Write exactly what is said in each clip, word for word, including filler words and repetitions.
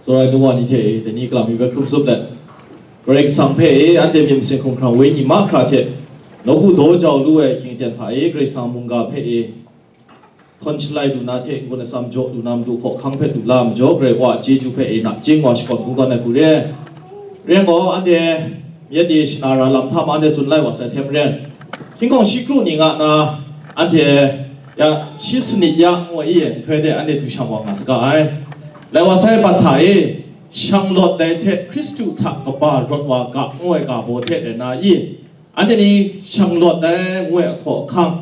Tsawra ai nu wa ni hte e, dai ni kalam mi hpe hkrum zup let, Karai Kasang hpe e, anhte myit masin hkumhkrang wenyi mahkra hte nawku daw jau lu ai ahkying aten hta e, Karai Kasang mungga hpe e, htawn shalai lu na hte n-gun atsam jaw lu na matu hkawhkang hpe lu la majaw, Karai Wa a chyeju hpe e nachying wa shakawn kungdawn ai hku re. Rai gaw, anhte myit de shana ra lam hta ma anhte tsun lai wa sai hte maren, hkying hkawng shi kru ni nga na, anhte ya shi sanit ya ngu ai nhtoi de anhte du shang wa nga saga ai. Lai wa sai pat hta e, shanglawt dai hte Hkristu hta kaba rawt wa ga ngu ai ga baw hte rai na i, anhte ni shanglawt dai ngu ai ahkaw ahkang,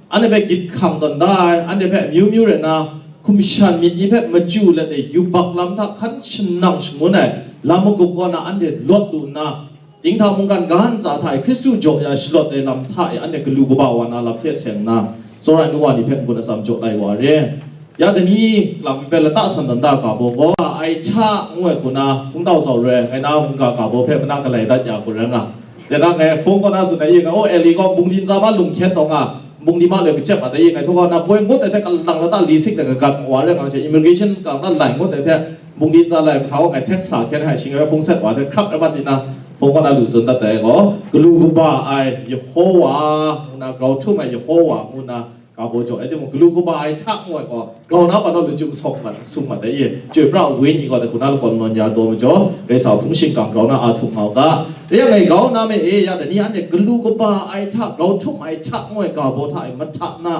anhte hpe gyit hkang tawn da ai, anhte hpe amyu myu rai na, hkum shan myit ni hpe machyu let e yubak lam hta hkan shanang shangun ai lam magup kaw na anhte lawt lu nna, dinghta mungkan ga ntsa hta e Hkristu jaw ya shalawt ai lam hta e anhte galu kaba wa na lam hte seng nna, tsawra ai nu wa ni hpe n-gun atsam jaw lai wa re. Ya dai ni lam hpe lata san dan da ga baw gaw, ai hta ngu ai hku na hkungtau zau re, ngai na mungga ga baw hpe mana galai dat ya hku rai nga. Dai na ngai hpung kaw na tsun ai i, ngai o Eli gaw bungli ntsa ma lung hkyen taw nga, bungli ma loi kacep ma dai i, ngai htaw kaw na poi ngut ai hte kalang lata li sik de kagat wa re nga she, immigration kang na lai ngut ai hte, bungli ntsa lai hkra gaw ngai text sa hkyen hai, shi ngai hpung set wa hte hkrap rai mat di na, hpung kaw na lu tsun dat ai gaw, galu kaba ai Yehowa ngu na, grau htum ai Yehowa ngu na, ga baw jaw ai timung, galu kaba ai hta ngu ai gaw, grau na pa naw lu chyum sawk mat, sung mat ai i, chyoi pra ai wenyi gaw dai hku na lakawn nawn ya taw majaw, Karai Kasang hpung shingkang grau na a htum nga u ga. Rai yang ngai grau na me e, ya dai ni anhte galu kaba ai hta, grau htum ai hta ngu ai ga baw hta e mahta na,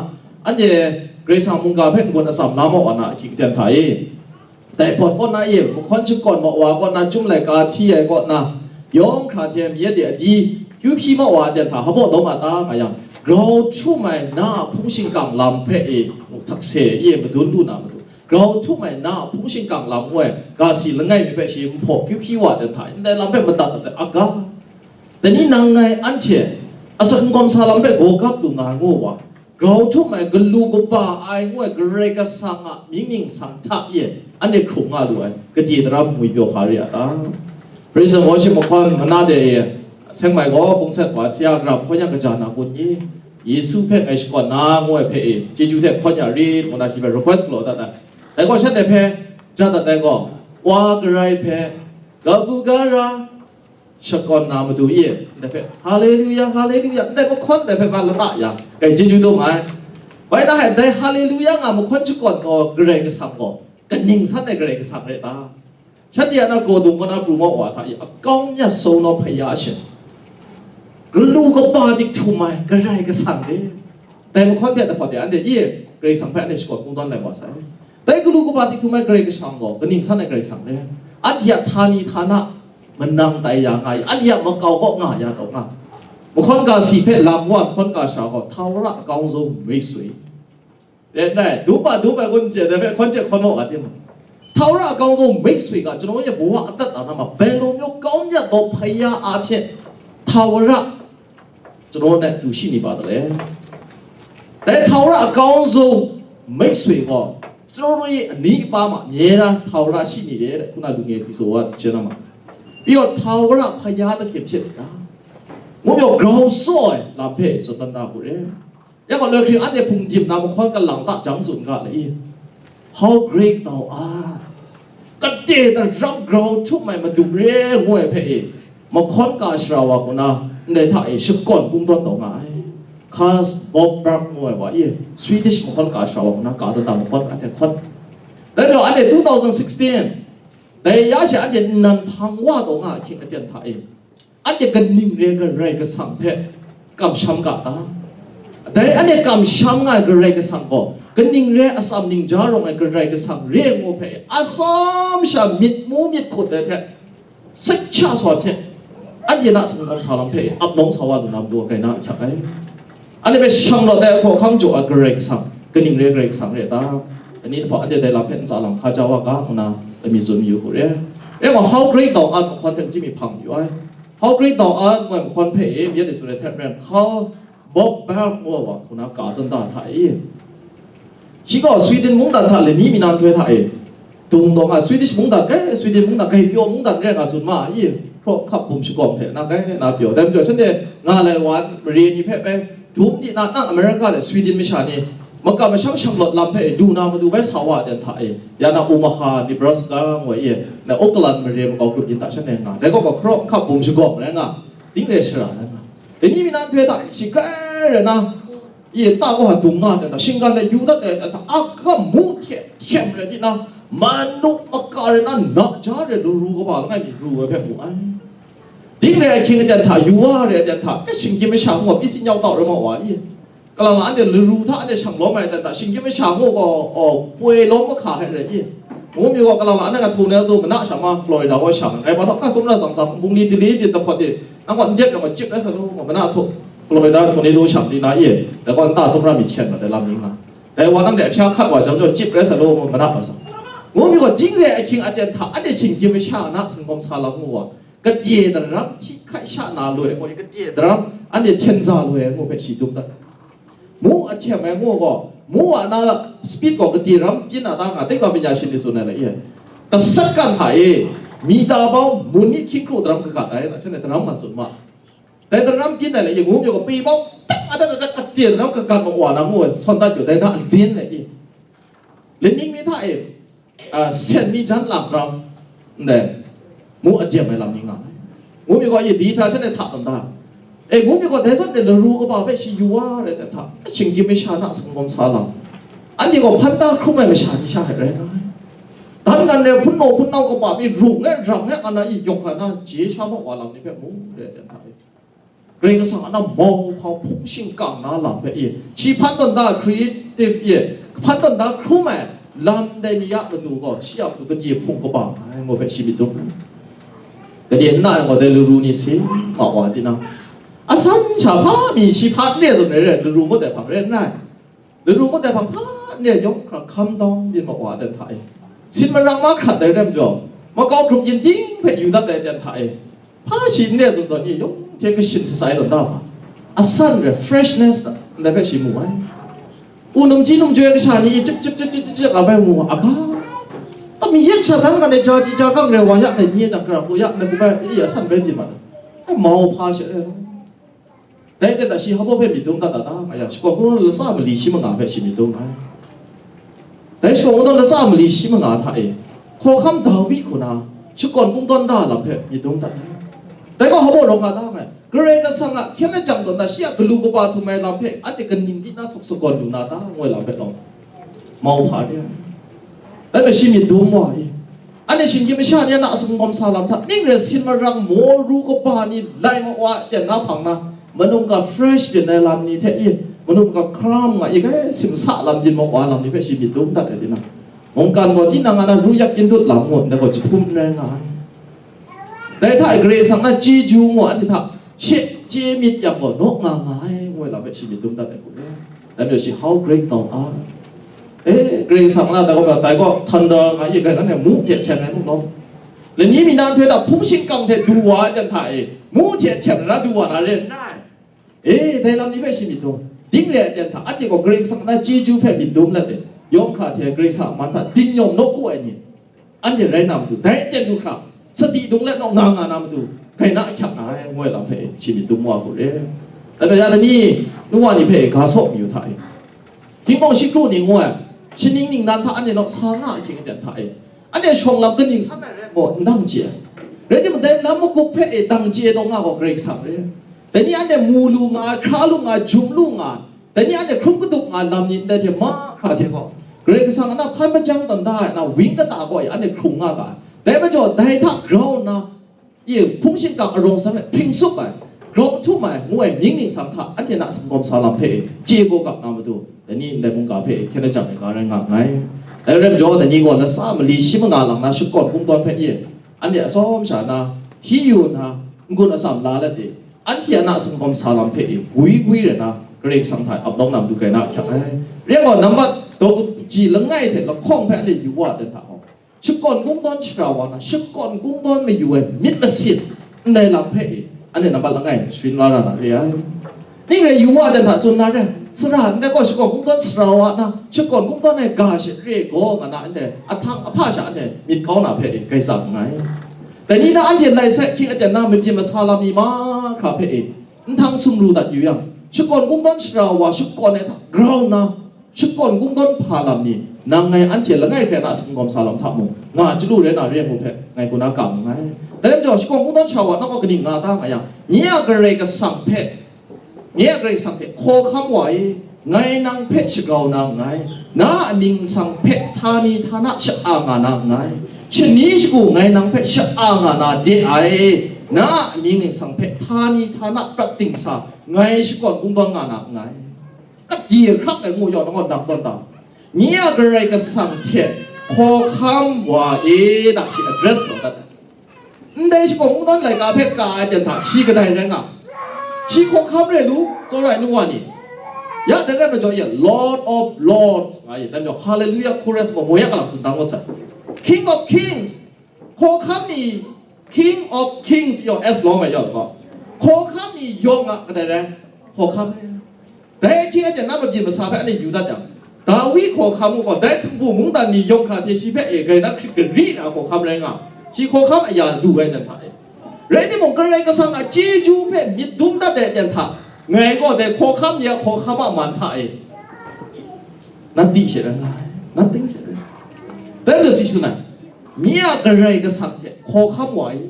anhte Karai Kasang mungga hpe n-gun atsam la maw wa na ahkying aten hta e. Dai hpawt kaw na e, mahkawn shakawn ma wa kaw na, chyum laika hti ai kaw na, yawng hkra hte myit de adi, kyu hpyi ma wa aten hta hpaw daw ma ta nga yang, grau htum ai na a hpung shingkang lam hpe e, sakse e madun lu na matu, grau htum ai na a hpung shingkang lam ngu ai ga si langai mi hpe shi nhpaw kyu hpyi wa aten hta, ndai lam hpe madat dat ai aga. Dai ni nang ngai anhte asak n gawm sa lam hpe gaw gap lu nga ngu wa, grau htum ai galu kaba ai ngu ai Karai Kasang a mying ningsang hta e anhte hkrung nga lu ai, gade tara hpungwi pyaw hpa re a ta? Praise and worship mahkawn mana de e, seng mai gaw hpung set wa, Sara grap hkawn yang kaja na kun i? Yesu hpe ngai shakawn na ngu ai hpe e, chyeju hte hkawn ya rit ngu na shi hpe request galaw dat ai. Dai gaw shanhte hpe ja dat ai gaw, Wa Karai hpe, kabu gara, shakawn na matu e, ndai hpe, Haleluya, Haleluya, ndai mahkawn ndai hpe nga lata yang, kai chyeju dum ai. Bai na hai, dai Haleluya nga mahkawn shakawn taw Karai Kasang gaw, kaning san ai Karai Kasang rai ta? Shanhte a na gaw dung kaw na pru maw wa hta e, akau myat sau naw hpaya shin, galu kaba dik htum ai Karai Kasang re. Dai mahkawn hte dahpawt de anhte e, Karai Kasang hpe anhte shakawn kungdawn lai wa sai. Dai galu kaba dik htum ai Karai Kasang gaw, kaning san ai Karai Kasang re. Anhte a htani htana manang tai ya nga i, anhte a makau kaw nga ya taw nga. Mahkawn ga si hpe lam wa, mahkawn ga shara gaw, ထာဝရအကောင်းဆုံးမိတ်ဆွေ. Rai nna, dum ma dum ai kun chye dai hpe hkawn chye hkawn maw ga tim? ထာဝရအကောင်းဆုံးမိတ်ဆွေက ကျွန်တော်ရဲ့ဘဝအသက်တာထဲမှာ ဘယ်လိုမျိုးကောင်းမြတ်သောဖခင်အားဖြင့် ထာဝရ ကျွန်တော်နဲ့အတူရှိနေပါသလဲ။ ဒါထာဝရအကောင်းဆုံးမိတ်ဆွေက ကျွန်တော်တို့ရဲ့အနီးအပါးမှာအမြဲတမ်းထာဝရရှိနေတယ်တဲ့။ ခုနလူငယ်ဒီဆိုဝါကျင်းမှာပြီးတော့ထာဝရဘုရားသခင်ဖြစ်နေတာ။ ငို့ပြော ground soil လာဖဲ့ဆိုတတ်တာကိုလေ။ ရကောလၢခရံာ်အတဲ့ဖုန်တင်နာမခွန်ကလင်တာဂျမ်စုံကလည်း How great thou art. ကတဲ့တရပ် ground ထုတ်မှန်မတူရဲငွေဖဲ့ မခွန်ကာရှရာဝါကနာ နေထ ရှကွန် ဘုံတွန်တော်ငါ Carl Borg ငွေဝါ Swedish မခွန်ကာရှရာဝါကနာ ကာတတမခွန်အတဲ့ခွန် ဒါကြောင့်အဲ့ဒီ two thousand sixteen ဒါရရရှိအဲ့ဒီနန်ဖန်ဝါတော်ငါခင်အကျန်ထား အန်ဒီကနင်းရဲကရဲကဆံဖဲကမ်ရှမ်ကတာ ဒါအဲ့ဒီကမ်ရှမ်ငါကရဲကဆံကို ကနင်းရဲအစမ်နင်းဂျာရောငါကရဲကဆံရဲငိုဖဲအစမ်ရှာမြစ်မူမြစ်ခုတ်တဲ့ စိတ်ချစွာဖြင့် အဒျေနစံငေါဆာလံဖဲ အပ်နောင်ဆာဝါလူနမ်ဒိုဂဲနာချကဲ အန်ဒီပဲရှံတော့တဲ့အခါခမ်းကျော်အဂရဲကဆံ ကနင်းရဲဂရဲကဆံရဲတာ အနည်းတစ်ဖက်အန်ဒီတဲ့လာဖဲအန်စာလံခါကြဝါကမနာ အမည်စုံမျိုးကိုရဲ အဲမှာ how great thou art မခွန်တဲ့ကြည့်မိဖမ်းယူအဲ how great thou art မခွန်ဖဲမြတ်တဲ့ဆိုတဲ့ထက်ရန် how Bob Berg မောပါခုနကာတန်တာထိုင် ရှိကော Sweden မုန်တန်ထလေနီမီနန်ထွဲထ တုံတော့ငါ Swedish မုန်တန်ကဲ Sweden မုန်တန်ကဲပြော မုန်တန်ကဲငါစွန်မအီ ခရော့ခပ်ပုံရှိကောဖဲနာကဲနာပြောတယ်ပြောရှင်တဲ့ငါလည်းဝါမရေနီဖဲပဲဒုံဒီနာနာအမေရိကလည်း Sweden မရှာနေ Makam masham shanglawt lam hpe du na matu bai sa wa ai ten hta e, ya na Omaha, Nebraska ngoi e, na Oakland mare makau grup yin hta shan e nga, dai gaw gaw hkaraw hkap bum shagawng rai nga, ding re shara rai nga. Dai ni mi na nhtoi hta shi grai rai na, e ta gaw ha dung nga ten hta, shinggan de yu dat ai ten hta, a gam mu hte hkyem rai di na, manu maka rai na, na ja re lu ru kaba langai mi ru ai hpe mu ai. Ding re ai hkying aten hta, yu wa re aten hta, e shinggyim masha ngu pyi si nyau tau rai ma wa i? Kalang la anhte laru hta anhte shang lawm ai aten hta, shinggyim masha ngu gaw, aw, poi lawm mahka hte rai i? Ngu mi gaw, kalang la anhte nga tornado mana sha ma Florida gaw shang, ngai ma hta ka sum ra tsang tsang, bungli dili byin dahpawt e, nang gaw n dep yang gaw, cip rai sa lu, mana htu, Florida tornado shang di na i? Dai gaw nta sum ra mi hten ma dai lam ni nga. Dai wa nang de ahpya hkat wa jang jaw, cip rai sa lu, mana hpa sa. Ngu mi gaw, ding re ai hkying aten hta, anhte shinggyim masha na singawm sa lam ngu wa, kadye daram hti hkai sha na loi ai gaw, kadye daram anhte hten za loi ai ngu hpe shi dum dat. Mu ahtyem ai ngu gaw, mu a na speed gaw kadye ram pyin na ta nga, tingkang manya shi ni tsun ai la e. Gasat kan hta e, mita bau mun ni hkying kru daram kagat ai, na shanhte daram man tsun ma. Dai daram pyin ai la e, ngu mi gaw, pyi bau tak a dat dat kadye daram kagat ma wa na ngu ai, sawn dat gaw, dai na alin la e. Laning mi hta e, a, sen mi jan lam ram, ndai, mu ajem ai lam ni nga ai. Ngu mi gaw, ye di hta shanhte hta tawn da. E, ngu mi gaw, dai zawn e laru kaba hpe shi yu wa rai ten hta, shinggyim masha na singawm sa lam. Anhte gaw hpan da hkrum ai masha ni sha hte rai nga ai. Dan ngan re hpunnaw hpunnau kaba mi rung e, rang e, ana i yawng hkra na je sha ma wa lam ni hpe mu rai ten hta e. Karai Kasang a na mau hpa hpung shingkang na lam hpe e, shi hpan tawn da creative e, hpan tawn da hkrum ai lam dai ni a matu gaw, shi a matu kadye hpung kaba nga ai ngu hpe shi myit dum ai. Kadye n na ai gaw, dai laru ni si ma wa tinang, asan sha hpa mi shi hpa n re zawn rai rai, laru ngut ai hpang rai n rai. Laru ngut ai hpang hpa n re yawng hkra hkam dawng byin ma wa ai ten hta e, sin marang mahkrat ai rai majaw, makau grup yin ting hpe yu dat ai ten hta e, hpa shi n re zawn zawn ni yawng hte kashin sasai tawn da hpa, asan re freshness ndai hpe shi mu ai. U num ji num joi kasha ni cip cip cip cip cip cip a bai mu a ga, a mi yet sha dan ga ne ja ji ja gang re wa ya dai ni e jang, kara hku ya ndai hku bai e asan bai byin ma ai, mau hpa she ai. Dai ten hta shi hpa hpe myit dum dat da ta nga yang, shakawn hkungdawn latsa mali shi manga hpe shi myit dum ai. Dai shakawn hkungdawn latsa mali shi manga hta e, hkawhkam Dawi hku na shakawn kungdawn da lam hpe myit dum dat ai. Dai gaw hpa rawng nga ta nga ai. Karai Kasang a hkyen lajang tawn na shi a galu kaba htum ai lam hpe anhte kaning di na suk sakawn lu na ta, ngu ai lam hpe taw, mau hpa re ai. Dai hpe shi myit dum wa i? Anhte shinggyim masha ni a na singawm sa lam hta, ning re sin marang maw ru kaba ni lai ma wa ai ten na hpang na, manung ga fresh byin ai lam ni hte i, manung ga hkram nga i, kai simsa lam byin ma wa ai lam ni hpe shi myit dum dat ai tinang, mungkan gaw tinang a na ru yak kyin dut lam ngut ndai gaw jahtum n rai nga ai. Dai hta e Karai Kasang na chyeju ngu anhte hta she chye myit yang gaw, naw nga nga ai, ngu ai lam hpe shi myit dum dat ai hku re. Dai majaw shi, how great thou art. E, Karai Kasang na dai gaw, dai gaw thunder nga i, dai anhte mu hte seng ai mung law, lani mi na nhtoi hta hpung shingkang hte du wa ai ten hta e, mu hte hten na du wa na re n rai. E, dai lam ni hpe shi myit dum. Ding re ai ten hta, anhte gaw Karai Kasang na chyeju hpe myit dum let e, yawng hkra hte Karai Kasang a man hta dingnyawm nawku ai ni, anhte rai na matu, dai aten du hkra, sadi dung let naw nga nga na matu, grai na ahkyak nga ai, ngu ai lam hpe shi myit dum wa hku re. Dai majaw ya lani, nu wa ni hpe ga saw mayu hta e, htingkawng shikru ni ngu ai, shaning ningnan hta anhte naw sa nga ahkying aten hta e, anhte shawng lam kaning san ai rai gaw, n dang chye ai. Rai timung, dai lam magup hpe e dang chye ai taw nga gaw Karai Kasang re. Dai ni anhte mu lu nga ai, hkra lu nga ai, jum lu nga ai, dai ni anhte hkrum katup nga ai lam ni ndai hte mahkra hte gaw, Karai Kasang a na hpan majang tawn da ai na wang kata gaw e anhte hkrung nga ga ai. Dai majaw, dai hta grau nna, e, hpung shingkang arawng san hpe hpring tsup ai, grau htum ai, ngu ai mying ningsang hta anhte na singawm sa lam hpe e chye kau gap na matu, dai ni ndai mungga hpe e hkyen lajang ai ga rai nga nngai. Dai rai majaw, dai ni gaw latsa mali shi manga lang na shakawn kungdawn hpe e, anhte atsawm sha na, hti yu nna, n-gun atsam la let e, anhte a na singawm sa lam hpe e gwi gwi rai na, Karai Kasang hta ap lawng na matu grai na ahkyak ai. Rai gaw, nambat daw kaji langai hte lahkawng hpe anhte yu wa ai ten hta gaw, shakawn kungdawn shara wa na, shakawn kungdawn mayu ai myit masin ndai lam hpe e, anhte nambat langai sharin la ra na re ai. Ning rai yu wa ai ten hta tsun na re, sara ndai gaw shakawn kungdawn sara wa na, shakawn kungdawn ai ga she re gaw nga na, anhte ahtang ahpa sha anhte myit kau na hpe e grai tsa nngai. Dai ni na anhte lai sai hkying aten na mabyin masa lam ni mahkra hpe e, nhtang sumru dat yu yang, shakawn kungdawn shara wa shakawn ai hta grau nna, Shakawn kungdawn hpa lam ni, nang ngai anhte langai hkrai na singkawm sa lam hta mung, nga chyalu rai na re ai ngu hpe, ngai kaw na kam nngai. Dai rai majaw, shakawn kungdawn sha wa, nang kaw kaning nga ta nga yang, nye a Karai Kasang hpe, nye a Karai Kasang hpe, hkawhkam wa e, ngai nang hpe shagau na nngai, na a mying nsang hpe htani htana sha-a nga na nngai, shani shagu ngai nang hpe sha-a nga na de ai, na a mying nsang hpe htani htana prat dingsa, ngai shakawn kungdawn nga na nngai. Kadi hkrak ai ngu yaw, nang gaw nang tawn ta. Nye a Karai Kasang hte hkawhkam wa e, na shi address law dat ai. Ndai shakawn kungdawn laika hpe ka ai ten hta, shi kadai rai nga? Shi hkawhkam re lu, tsawra ai nu wa ni. Ya, dai rai majaw, ya, Lord of Lords, nga ye, dan jaw, Hallelujah chorus gaw, mo ya kalam tsun dang wa sai. King of Kings, hkawhkam ni, King of Kings, yaw, S long ai yaw gaw, hkawhkam ni yawng a kadai rai? Hkawhkam rai. Dai ahkying anhte na mabyin masa hpe anhte yu dat yang, Dawi hkawhkam ngu gaw, dai htingbu mungdan ni yawng hkra hte shi hpe e grai na hkrit gari na hkawhkam rai nga, shi hkawhkam aya lu ai dan hta e. Rai timung, Karai Kasang a chyeju hpe myit dum dat ai aten hta, ngai gaw dai hkawhkam ni a hkawhkam a man hta e, na ting she rai nga ai, na ting she rai. Dai majaw si tsun ai, nye a Karai Kasang hte hkawhkam wa e.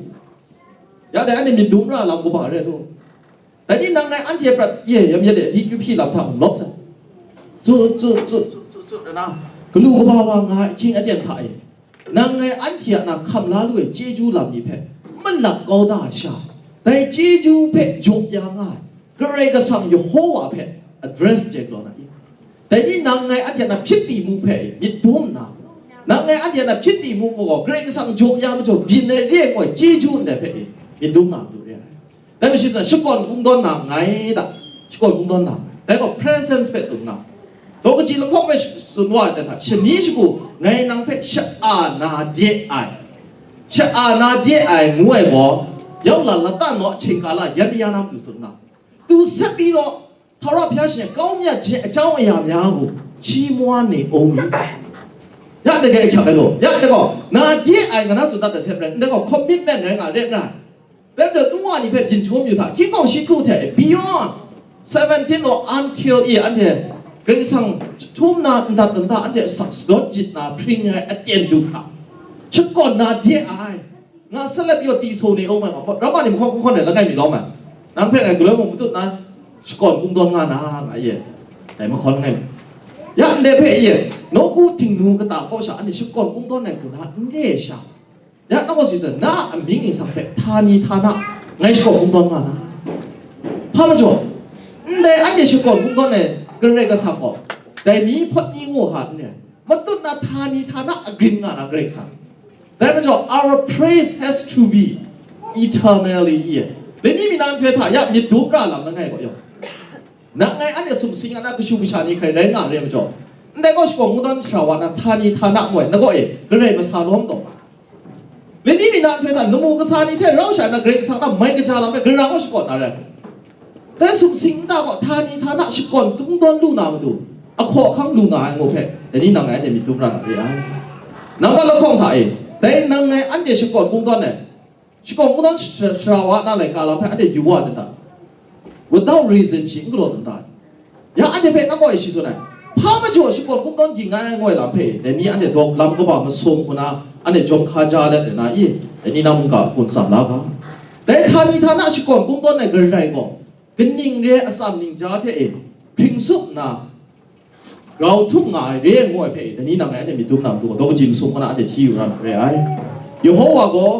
Ya dai, anhte myit dum ra lam kaba re nu. Dai ni nang ngai anhte prat ye yam yet e, di kyu hpyi lam hta mung lawp sai. Tsu, tsu, tsu, tsu, tsu, tsu, na, galu kaba wa nga ai ahkying aten hta e, nang ngai anhte a na hkam la lu ai chyeju lam ni hpe malap kau da ai sha, dai chyeju hpe jaw ya nga ai Karai Kasang Yehowa hpe address chye galaw na i? Dai ni nang ngai anhte a na hpyit timu hpe myit dum nna, nang ngai anhte a na hpyit timu gaw Karai Kasang jaw ya majaw byin ai re ai ngu ai chyeju ndai hpe myit dum na matu re ai. Dai majaw shi tsun ai, shakawn kungdawn na nngai da, shakawn kungdawn na nngai. Dai gaw presence hpe tsun nga. Daw kaji lahkawng hpe tsun wa ai dan hta, shani shagu ngai nang hpe sha-a na de ai, sha-a na de ai ngu ai gaw, yawng la lata naw ahkying kala yan ya na matu tsun nga. Tu sat pyi law, Htaw ra hpya shin kau myat je a jau aya mya gaw, chi mwa ne o mi. Ya de gai hkyak ai law, ya de gaw, na de ai nga na tsun dat ai hte maren, ndai gaw commitment rai nga re n rai. Dai majaw, nu wa ni hpe byin htum yu hta, hkying hkawng shi hkru hte beyond seventeen law until e anhte Karai Kasang htum na ndat nta anhte asak sadawt jit na hpring ai aten du hkra, shakawn na de ai. Nga salep yaw ti so ni o mai ma, rama ni mahkawn hkun hkawn ai langai mi lawm ai. Nang hpe ngai galoi mung matut na, shakawn kungdawn nga na, nga ye. Dai mahkawn langai mi. Ya ndai hpe ye, nawku Htingnu kata kaw sha, anhte shakawn kungdawn ai hku na n re ai sha. Ya nang gaw si sa, na a mying ningsang hpe htani htana, ngai shakawn kungdawn nga na. Hpa majaw, ndai anhte shakawn kungdawn ai Karai Kasang gaw, dai ni hpawt ni ngu hka n re ai. Matut na htani htana agrin nga na Karai Kasang. Dai majaw, our praise has to be eternally ye. Lani mi na nhtoi hta ya myit dum ra lam langai gaw yawng, nang ngai anhte sumsing a na kashu kasha ni hkrai rai nga re majaw, ndai gaw shakawn kungdawn sara wa na htani htana moi, na gaw e, Karai masa lawm taw nga. Lani mi na nhtoi hta lamu kasa ni hte rau sha na Karai Kasang na mai kaja lam e, Karai gaw shakawn na rai. Dai sumsing nta gaw htani htana shakawn kungdawn lu na matu, ahkaw ahkang lu nga ai ngu hpe, dai ni nang ngai anhte myit dum ra na re ai. Nang mat lahkawng hta e, dai nang ngai anhte shakawn kungdawn ai, shakawn kungdawn sha-, sara wa na laika lam hpe anhte yu wa dan ta? Without reason shi n galaw dan ta? Ya anhte hpe nang gaw e shi tsun ai, hpa majaw shakawn kungdawn ging ai ngu ai lam hpe, dai ni anhte dawk lam kaba masum hku na, anhte jawm hka ja let ai na i, dai ni na mungga hpun tsam la ga. Dai htani htana shakawn kungdawn ai Karai gaw, kaning re ai atsam ning ja hte e hpring tsup nna, grau htung nga ai re ai ngu ai hpe, dai ni nang ngai anhte myit dum na matu gaw, daw kaji masum hku na anhte hti yu na re ai. Yehowa gaw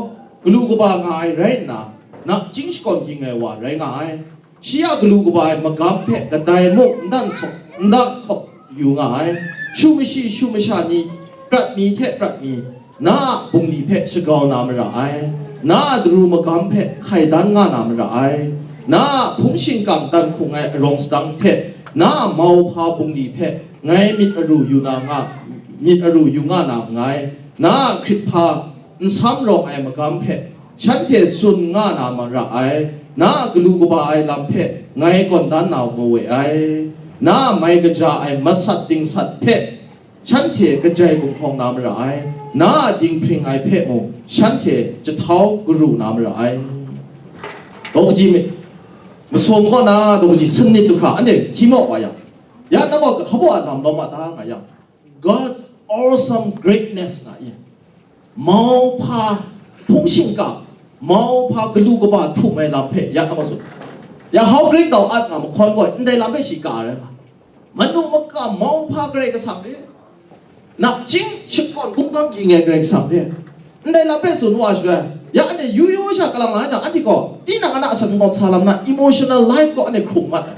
galu kaba nga ai rai nna, nachying shakawn ging ai wa rai nga ai. Shi a galu kaba ai magam hpe kadai mung n dan sawk, n dan sawk yu nga ai. Shu mashi, shu masha ni, prat mi hte prat mi, na a bungli hpe shagau na mara ai, na a daru magam hpe hkai dan nga na mara ai, na a hpung shingkang dan hkung ai arawng sadang hpe, na a mauhpa bungli hpe ngai myit aru yu na nga, myit aru yu nga na nngai, na a hkrit hpa nsam rawng ai magam hpe shanhte tsun nga na mara ai, na a galu kaba ai lam hpe ngai gawn dan na mawe ai, na a mai kaja ai masat dingsat hpe shanhte kajai gumhkawng na mara ai, na a dinghpring ai hpe mung shanhte jahtau garu na mara ai. Daw kaji mi, masum kaw na daw kaji sanit du hkra anhte hti maw wa yang, Ya nang gaw hpa baw a lam lawm a ta nga yang, God's awesome greatness nga i, mauhpa hpung shingkang, mauhpa galu kaba htum ai lam hpe ya nang gaw tsun. Ya how great thou art nga mahkawn gaw, ndai lam hpe shi ka ai rai nga. Manu makam mauhpa Karai Kasang e, nachying shakawn kungdawn ging ai Karai Kasang e, ndai lam hpe tsun wa shaloi, ya anhte yu yu sha kalang nga ai jang, anhte gaw tinang a na asan gawm sa lam na emotional life gaw anhte hkrung mat ai.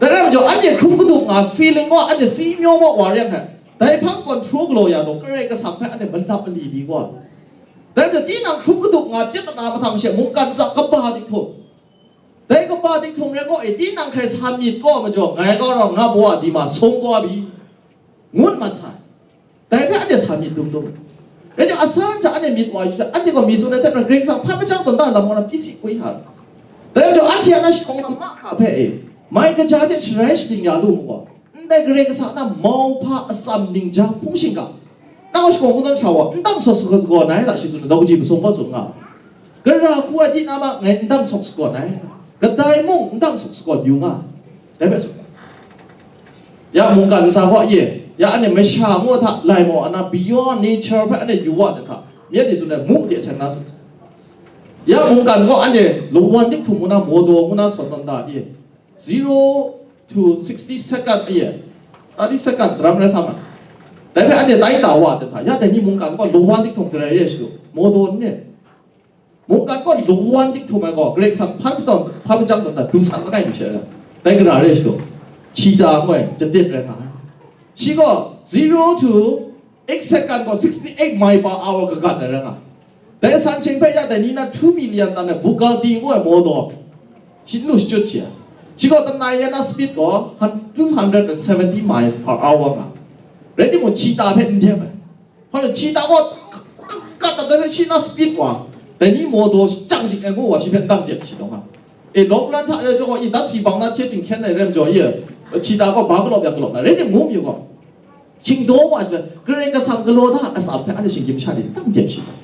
Dai rai majaw, anhte hkrum kadup nga feeling gaw anhte si myaw maw wa re ai hpe, dai hpang control galaw ya gaw, Karai Kasang hpe anhte malap mali di gaw. Dai majaw, tinang hkrum kadup nga pyat na mahtang she mungkan tsa kaba dik htum, dai kaba dik htum rai gaw, e, tinang hkrai sa myit gaw majaw, ngai gaw rau nga baw a di ma sung gaw bi, ngut mat sai. Dai hpe anhte sa myit dum dum. Rai jang, asan hta anhte myit wa yu jang, anhte gaw mi tsun ai hte maren, Karai Kasang hpa majan tawn da lam gaw na pyi si kwi hta. Dai majaw, anhte a na shadawng lam mahkra hpe e, mai kaja hte sharai shaning ya lu mu gaw, ndai Karai Kasang a na mauhpa atsam ningja hpung shingkang, nang gaw shakawn kungdawn sha wa, n dang sawk sagaw na ai hta shi tsun ai, daw kaji masum gaw tsun nga. Gara hku ai di na ma ngai n dang sawk sagaw na ai, kadai mung n dang sawk sagaw yu nga. Dai hpe tsun. Ya mungkan ntsa hkaw ye, ya anhte masha ngu hta lai maw ana beyond nature hpe anhte yu wa ai hta, myit ni tsun ai mu de sai na tsun. Ya mungkan gaw anhte lawan dik htum ngu na, mawdaw ngu na sawn tawn da ye, zero to sixty second ye, thirty second daram rai sa ma. Dai hpe anhte tai ta wa ai hta, ya dai ni mungkan gaw lawan dik htum garai ye shi lu, mawdaw n ne. Mungkan gaw lawan dik htum ai gaw, Karai Kasang hpan hpang, hpan majan tawn da, du san langai mi she rai. Dai gara re shi gaw, Cheetah ngu ai, jadit rai nga ai. Shi gaw zero to eight second gaw sixty eight mile per hour kagan ai rai nga. Dai san chyeng hpe ya dai ni na two million tan ai Bugatti ngu ai mawdaw, shi n lu shachyut shi ai. Shi gaw tanai ya na speed gaw hun-, two hundred and seventy miles per hour nga. Rai timung, Cheetah hpe n dep ai. Hpa jan Cheetah gaw, kat kat dat dat shi na speed wa, dai ni mawdaw shachyang dik ai ngu wa, shi hpe n dang dep shi taw nga. E, long run hta e jaw i, dat si bang na hte chyinghkyen ai rem jaw i, Cheetah gaw ba galawp ya galawp na, rai timung, ngu mi gaw, shingdaw wa shi, Karai Kasang galaw da atsam hpe anhte shinggyim masha ni n dang dep shi taw.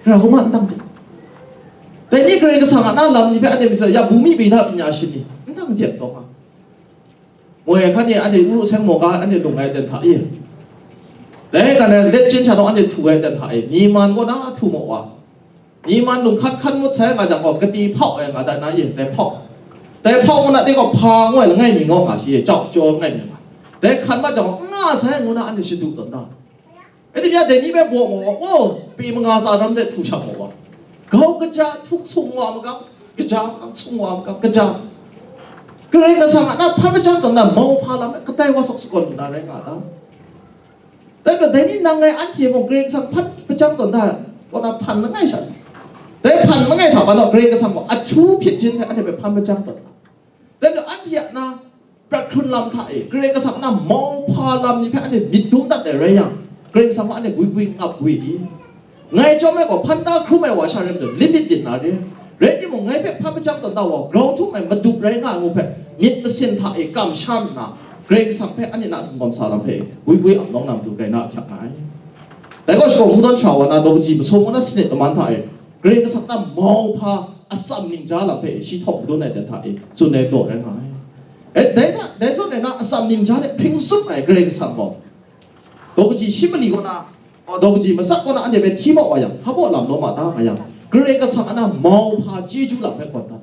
Ra hkrum a, n dang dep. Dai ni Karai Kasang a na lam ni hpe anhte myit sa ya, bumi bida panya shi ni n dang dep taw nga. Moi hkan e anhte uru seng maw ga anhte lung ai ten hta e, dai kan e let chyen sha naw anhte htu ai ten hta e, mi man kaw na htu maw wa, mi man lung hkan hkan ngut sai nga jang gaw, kati hpau ai nga dat na e, dai hpau, dai hpau ngu na de gaw, hpa ngu ai langai mi ngaw nga shi e, jau jaw langai mi nga, dai hkan mat jang gaw, n nga sai ngu na anhte shadu tawn da. Rai timung, dai ni hpe baw maw, o, pe manga tsa ram de htu shang maw, grau kaja, htuk sung wa makam, kaja, sung wa makam, kaja. Karai Kasang a na hpa majan tawn na mauhpa lam e kadai wa sawk sagawn lu na rai nga ta? Dai majaw, dai ni nang ngai anhte mung Karai Kasang hpa majan tawn da, kaw na hpan langai sha. Dai hpan langai hta, ba law, Karai Kasang gaw ahtu hpyit jin hte anhte hpe hpa majan tawn da. Dai majaw, anhte a na prat hkrun lam hta e, Karai Kasang a na mauhpa lam ni hpe anhte myit dum dat ai rai yang, Karai Kasang gaw anhte gwi gwi ngap gwi i? Ngai chyawm ai gaw, hpan da hkrum ai wa sha rai majaw, limit byin na re. Rai timung, ngai hpe hpa majan tawn da wa, grau htum ai madup rai nga ai ngu hpe, myit masin hta e kamsham nna, Karai Kasang hpe anhte na singawm sa lam hpe gwi gwi ap nawng na matu rai na ahkyak nga ai. Dai gaw, shakawn kungdawn sha wa na, daw kaji masum ngu na sanit laman hta e, Karai Kasang na mauhpa atsam ningja lam hpe shi htawng madun ai dan hta e tsun ai daw rai nga ai. E, dai hta, dai zawn e na atsam ningja hte hpring tsup ai Karai Kasang gaw, daw kaji shi mali kaw na, daw kaji matsat kaw na anhte hpe hti mau wa yang, hpa baw lam lawm a ta nga yang, Karai Kasang a na mauhpa chyeju lam hpe gawn dat.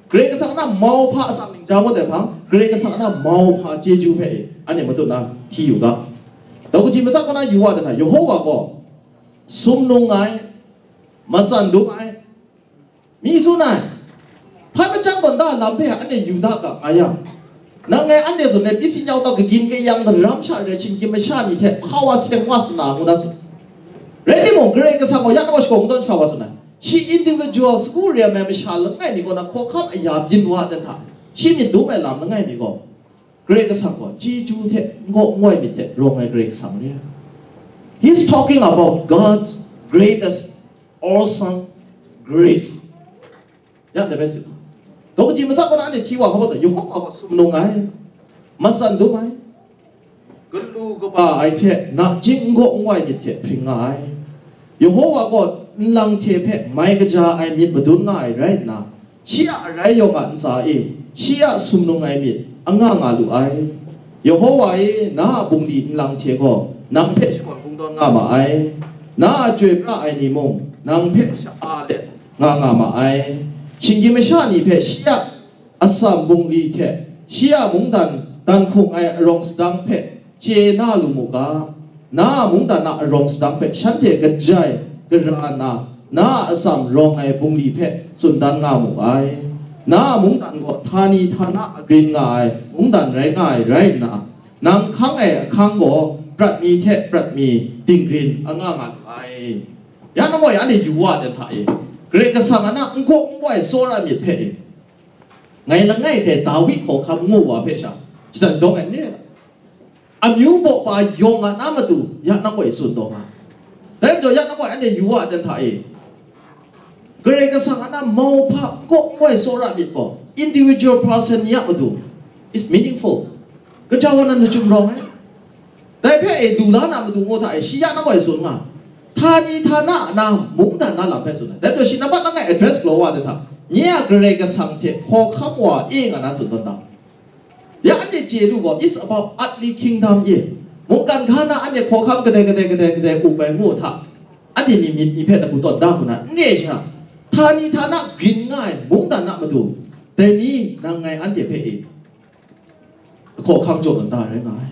Karai Kasang a na mauhpa atsam ningja ngut ai hpang, Karai Kasang a na mauhpa chyeju hpe e, anhte matut na hti yu ga. Daw kaji matsat kaw na yu wa dan hta, Yehowa gaw sumnung ai, matsan dum ai, mi tsun ai, hpa majan tawn da lam hpe anhte yu da ga nga yang, nang ngai anhte zawn e pyi si nyau tau, kagyin kayang daram sha re ai shinggyim masha ni hte hpa wa seng wa sa na ngu na tsun. Rai timung, Karai Kasang gaw ya nang gaw shakawn kungdawn sha wa tsun ai, shi individual sagu re ai masha langai mi kaw na hkawhkam aya byin wa ai dan hta, shi myit dum ai lam langai mi gaw, Karai Kasang gaw chyeju hte n gaw n wai myit hte rawng ai Karai Kasang re ai. He's talking about God's greatest, awesome grace. Ya, the best. Daw kaji matsat kaw na anhte hti wa hkawm ai, Yehowa gaw sumnung ai, matsan dum ai, galu kaba ai hte nachying n gaw n wai myit hte hpring nga ai. Yehowa gaw nlang hte hpe mai kaja ai myit madun nga ai rai nna, shi a arai yawng a ntsa e, shi a sumnung ai myit, anga nga lu ai. Yehowa e, na a bungli nlang hte gaw nang hpe shakawn kungdawn nga ma ai. Na a chyoi pra ai ni mung nang hpe sha-a let nga nga ma ai. Shinggyim masha ni hpe shi a atsam bungli hte shi a mungdan dan hkung ai arawng sadang hpe chye na lu mu ga. Na a mungdan a arawng sadang hpe shanhte kajai gara na, na a atsam rawng ai bungli hpe tsun dan nga mu ai. Na a mungdan gaw htani htana agrin nga ai mungdan rai nga ai rai nna, nang hkang ai ahkang gaw prat mi hte prat mi dinggrin anga nga lu ai. Ya nang gaw ya anhte yu wa dan hta e, Karai Kasang a na n gaw n wai tsawra myit hpe e, ngai langai hte Dawi hkawhkam ngu wa hpe sha, shatan shadawng ai n re? Amyu baw pa yawng a na matu ya nang gaw e tsun taw nga. Dai majaw ya nang gaw e anhte yu wa dan hta e, Karai Kasang a na mauhpa n gaw n wai tsawra myit gaw, individual person ni a matu, is meaningful. Kaja wa nan lachyum rawng ai. Dai hpe e du la na matu ngu hta e, shi ya nang gaw e tsun nga. Htani htana a na mungdan na lam hpe tsun ai. Dai majaw shi nambat langai address galaw wa dan hta, nye a Karai Kasang hte hkawhkam wa e nga na tsun tawn ta. Ya anhte chye lu gaw, it's about earthly kingdom e. Mungkan hka na anhte hkawhkam kadai kadai kadai kadai up ai ngu hta, anhte ni myit ni hpe dagu tawn da hku na n re sha, htani htana grin nga ai mungdan a matu, dai ni nang ngai anhte hpe e hkawhkam jaw tawn da rai nga ai.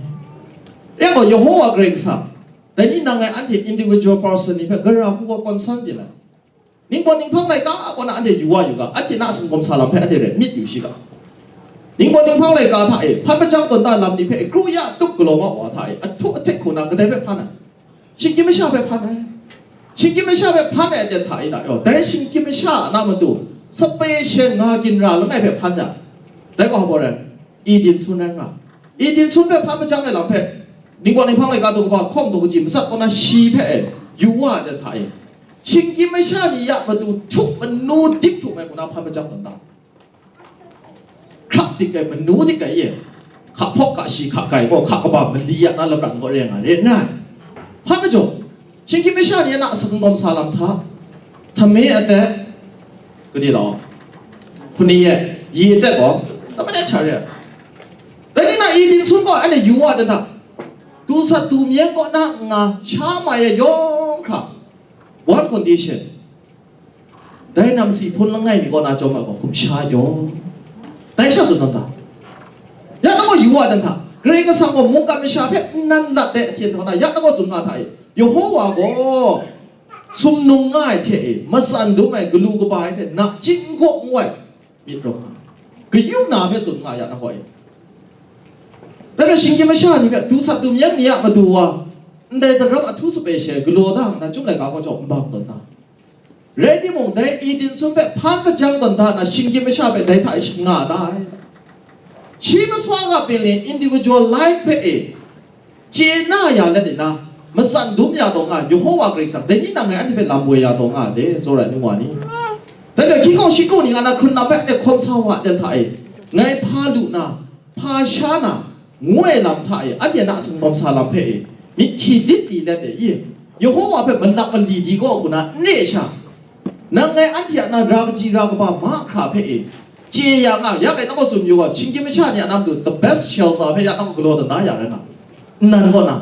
Rai gaw, Yehowa Karai Kasang, dai ni nang ngai anhte individual person ni hpe gara hku gaw concern byin ai. Ningpawt ninghpang laika kaw na anhte yu wa yu ga, anhte na a sumgawm sa lam hpe anhte rai myit yu shi ga. Ningpawt ninghpang laika hta e hpan majang tawn da lam ni hpe kru ya tup galaw nga wa hta e, ahtu ahtek hku na kadai hpe hpan ai? Shinggyim masha hpe hpan ai. Shinggyim masha hpe hpan ai aten hta e ta yaw, dai shinggyim masha a na matu, sape she nga ginra langai hpe hpan ai. Dai gaw hpa rai? Eden sun rai nga. Eden sun hpe hpan majang ai lam hpe, ningpawt ninghpang laika daw kaba hkawng daw kaji matsat kaw na shi hpe e, yu wa ai dan hta e, shinggyim masha ni ya matu htup manu dik htup ai hku na hpan majang tawn ta. Hkrap dik ai, manu dik ai e, hka hpawk, hka shi, hka gai gaw, hka kaba mali ya na lapran gaw re nga re, n rai? Hpa majaw, shinggyim masha ni a na sumgawm sa lam hta, htame atet, kadi law, hpuni e, yi atet gaw, htame atet sha re ai. Dai ni na Eden sun gaw anhte yu wa dan hta, du sat du myeng kaw na n nga, sha mai ai yawng hkra, one condition, dai namsi hpun langai mi kaw na chyawm ai gaw hkum sha yaw. Dai sha tsun tawn ta. Ya nang gaw yu wa dan hta, Karai Kasang gaw mungkan masha hpe nnan lat ai ahten hta na, ya nang gaw tsun nga hta e, Yehowa gaw sumnung nga ai hte e, matsan dum ai galu kaba ai hte nachying n gaw n wai myit rawng, kayu na hpe tsun nga ya nang gaw e. Dai hpe shinggyim masha ni hpe du sat du myeng ni a matu wa, ndai daram ahtu sape she galaw da nna, Chyum laika kaw jaw n bang tawn ta. Rai timung, dai Eden sun hpe hpan majang tawn da nna, shinggyim masha hpe dai hta e shangun da ai. Shi maswa ga ping le individual life hpe e chye na ya let nna, matsan dum ya taw nga ai Yehowa Karai Kasang, dai ni nang ngai anhte hpe lam woi ya taw nga ai le, tsawra ai ningwa ni. Dai hpe hkying hkawng shi kru ni nga na hkrun lam hpe anhte hkawm sa wa ai hta e, ngai hpa lu na, hpa sha na, ngu ai lam hta e, anhte na sumgawm sa lam hpe e, myit hkyi lit li let e, i, Yehowa hpe malak mali di gaw hku na n re sha, nang ngai anhte a na ra kaji ra kaba mahkra hpe e chye ya nga, ya kai nang gaw tsun yu gaw, shinggyim masha ni a na matu the best shelter hpe ya nang gaw galaw dat na ya rai nga, nnan kaw na,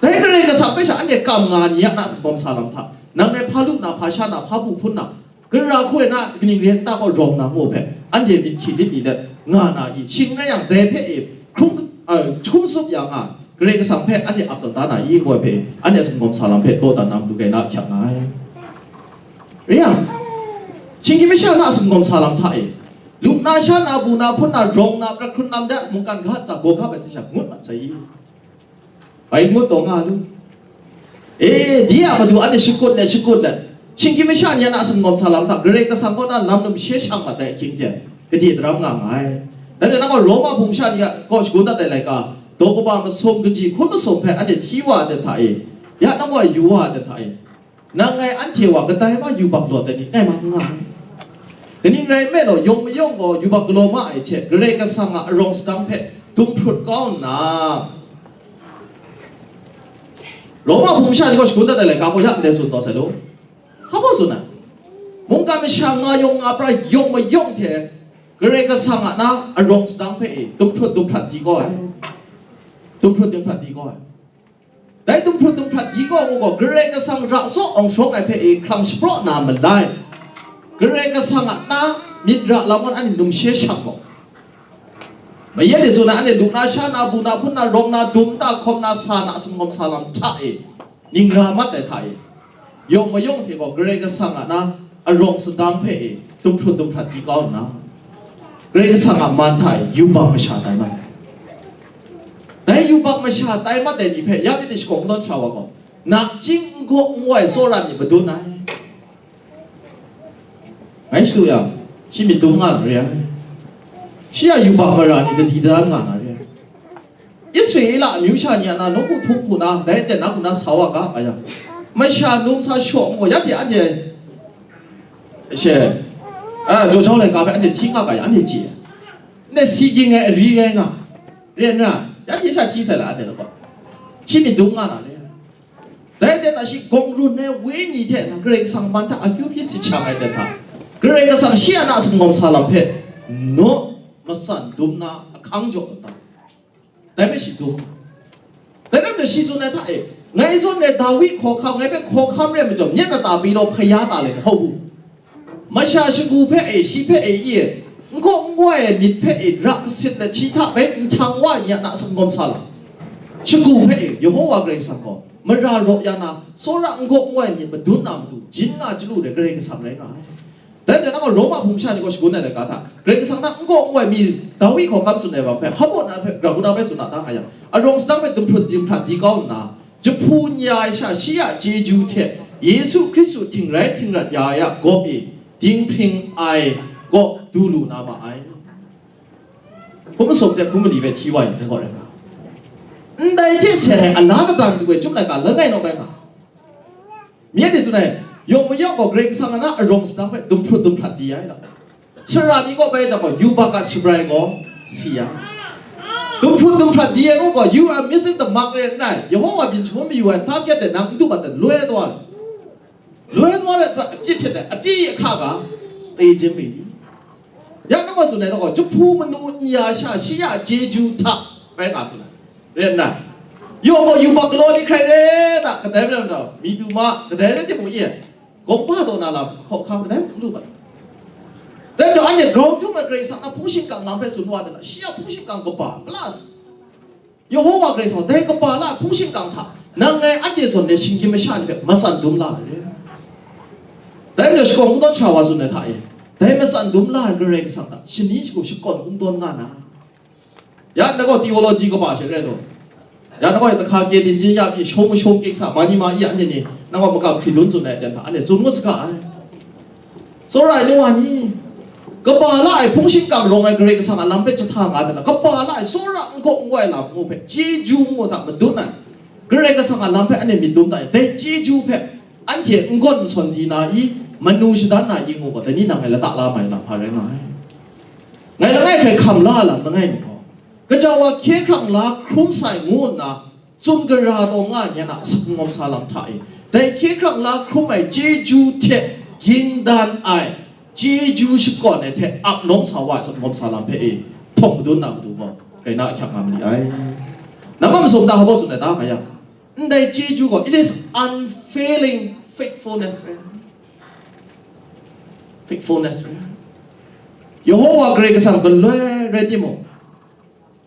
dai Karai Kasang hpe sha anhte kam nga ni a na sumgawm sa lam hta, nang ngai hpa lu na, hpa sha na, hpa bu hpun na, gara hku ai na, kaning rai nta gaw rawng na ngu hpe, anhte myit hkyi lit li let nga na i? Shing rai yang, dai hpe e hkrum, a, hkrum tsup ya nga, Karai Kasang hpe anhte ap tawn da na i? Ngu ai hpe, anhte sumgawm sa lam hpe dawdan na matu gai na ahkyak nga ai. Rai yang, shinggyim masha na sumgawm sa lam hta e, lu na, sha na, bu na, hpun na, rawng na, pra hkrun lam de, mungkan ga tsa gaw ga bai hte sha ngut mat sai i? Bai ngut taw nga lu. E, di a matu anhte shakut let, shakut let, shinggyim masha ni a na sumgawm sa lam hta, Karai Kasang kaw na lam num she shang mat ai ahkying hte, kade daram nga nga ai. Dai hte nang gaw Roma hpung sha ni a kaw shagun dat ai laika, daw kaba masum, kaji hkun masum hpe anhte hti wa ai hta e, ya nang gaw yu wa ai hta e, nang ngai anhte wa kadai ma yubak lawt ai ni ngai ma n nga ai. Kaning rai nme law, yawng mayawng gaw yubak galaw ma ai hte, Karai Kasang a arawng sadang hpe dum hprut kau nna, Roma hpung masha ni gaw shagun dat ai laika gaw ya ndai tsun taw sai law. Hpa gaw tsun ai, mungkan masha nga yawng nga pra yawng mayawng hte, Karai Kasang a na arawng sadang hpe e, dumhprut dumhprat di kau ai. Dumhprut dumhprat di kau ai. Dai dumhprut dumhprat di kau ngu gaw, Karai Kasang ra saw awng shawng ai hpe e, hkrang shapraw na malai. Karai Kasang a na myit ra lam gaw anhte numshe shang gaw. Mayen de tsun ai, anhte lu na, sha na, bu na, hpun na, rawng na, dum na, hkawm na, sa na, sumgawm sa lam hta e, ning ra mat ai hta e, yawng mayawng hte gaw Karai Kasang a na arawng sadang hpe e, dumhprut dumhprat di kau nna, Karai Kasang a man hta e yubak masha tai mat ai. Dai yubak masha tai mat ai ni hpe ya myit ni shakawn kungdawn sha wa gaw, nachying n gaw n wai tsawra myit madun ai. Ngai shadu yang, shi myit dum nga na re ai. Shi a yubak mara ni dadi dan nga na re ai. Israela amyu sha ni a na nawku htum hku na, dai aten na hku na sa wa ga, nga yang, masha num sa shaw ngu, ya hte anhte she, a, jaw jau laika hpe anhte hti nga ga yang, anhte chye ai. Ndai si ging ai ari rai nga, rai nna, ya hte sha hti sai la, anhte law, shi myit dum nga na le. Dai aten na shi gawng run ai wenyi hte na Karai Kasang man hta akyu hpyi sit shang ai aten hta, Karai Kasang shi a na sumgawm sa lam hpe naw matsan dum na ahkang jaw dat ai. Dai hpe shi dum. Dai rai nna shi tsun ai hta e, ngai zawn e Dawi hkawhkam, ngai hpe hkawhkam re ai majaw, nye na ta pyi law, hpaya ta le, hau bu. Masha shagu hpe e, shi hpe e, i e, n gaw n wai ai myit hpe e, ra kasit let shi hta bai nhtang wa ai ni a na sumgawm sa lam. Shagu hpe e, Yehova Karai Kasang gaw mara raw ya na, tsawra n gaw n wai ai myit madun na matu, jin nga chyalu re Karai Kasang rai nga ai. Dai majaw, nang gaw Roma hpung sha ni gaw shagun ai laika hta, Karai Kasang na n gaw n wai mi, Dawi hkawhkam tsun ai wa hpe, hpa na hpe, gara hku na hpe tsun na ta nga yang, arawng sadang hpe dumhprut dimhprat di kau nna, jahpu n ya ai sha shi a chyeju hte Yesu Hkristu htingrai htingrat ya ai a gawp e, dinghpring ai gaw du lu na ma ai. Hkum masum hte hkum mali hpe hti wa yang, dai gaw rai nga. Ndai hte seng ai ala kaba du ai chyum laika langai naw bai nga. Myen ni tsun ai, yawng mayawng gaw Karai Kasang a na arawng sadang hpe dumhprut dumhprat di ai lam. Sara mi kaw bai jang gaw, yubak a shabrai gaw si ai. Dumhprut dumhprat di ai ngu gaw, you are missing the mark rai nna, Yehova byin shangun mayu ai target de nang n du mat ai, loi ai tawa, loi ai tawa rai, apyi hpyit ai, apyi ahka ga, tei jin mi ni? Ya nang gaw tsun ai, nang gaw jahpu manu n ya sha, shi a chyeju hta bai nga tsun ai. Rai nna, yawng gaw yubak galaw ni hkrai re ta, kadai rai nna, mi du ma, kadai rai timung e, gawng ba taw na lam hkawhkam kadai mung lu bai. Dai majaw, anhte grau htum ai Karai Kasang a hpung shingkang lam hpe tsun wa nna, shi a hpung shingkang kaba, plus, Yehova Karai Kasang, dai kaba la ai hpung shingkang hta, nang ngai anhte zawn ai shinggyim masha ni hpe matsan dum la ai re. Dai majaw, shakawn kungdawn sha wa tsun ai hta e, dai matsan dum la ai Karai Kasang hta shani shagu shakawn kungdawn nga na, ya, nang gaw theology kaba she rai law. Ya, nang gaw tahka kye dinjin ya pyi, shawng mashawng kiksa, ma ni ma i anhte ni, nang gaw makam hkridun tsun ai aten hta, anhte tsun ngut saga ai. Tsawra ai nu wa ni, kaba la ai hpung shingkang rawng ai Karai Kasang a lam hpe jahta nga ai, kaba la ai tsawra n gaw n wai lam ngu hpe, chyeju ngu hta madun ai, Karai Kasang a lam hpe anhte myit dum ta i, dai chyeju hpe anhte n gawn n sawn di na i, manu shadan na i ngu gaw, dai ni nang ngai lata la mai na hpa rai nga ai. Ngai langai hkrai hkam la lam langai mi gaw, gaja wa hkye hkrang la hkrum sai ngu nna tsun gara taw nga ai ni a na sumgawm sa lam hta e, dai hkye hkrang la hkrum ai chyeju hte ging dan ai chyeju shakawn ai hte ap nawng sa wa ai sumgawm sa lam hpe e, htawng madun na matu gaw, rai na ahkyak nga mali ai. Nang a masum ta hpa baw tsun ai ta nga yang, ndai chyeju gaw, it is unfailing faithfulness rai. Faithfulness rai. Yehova Karai Kasang galoi rai timung,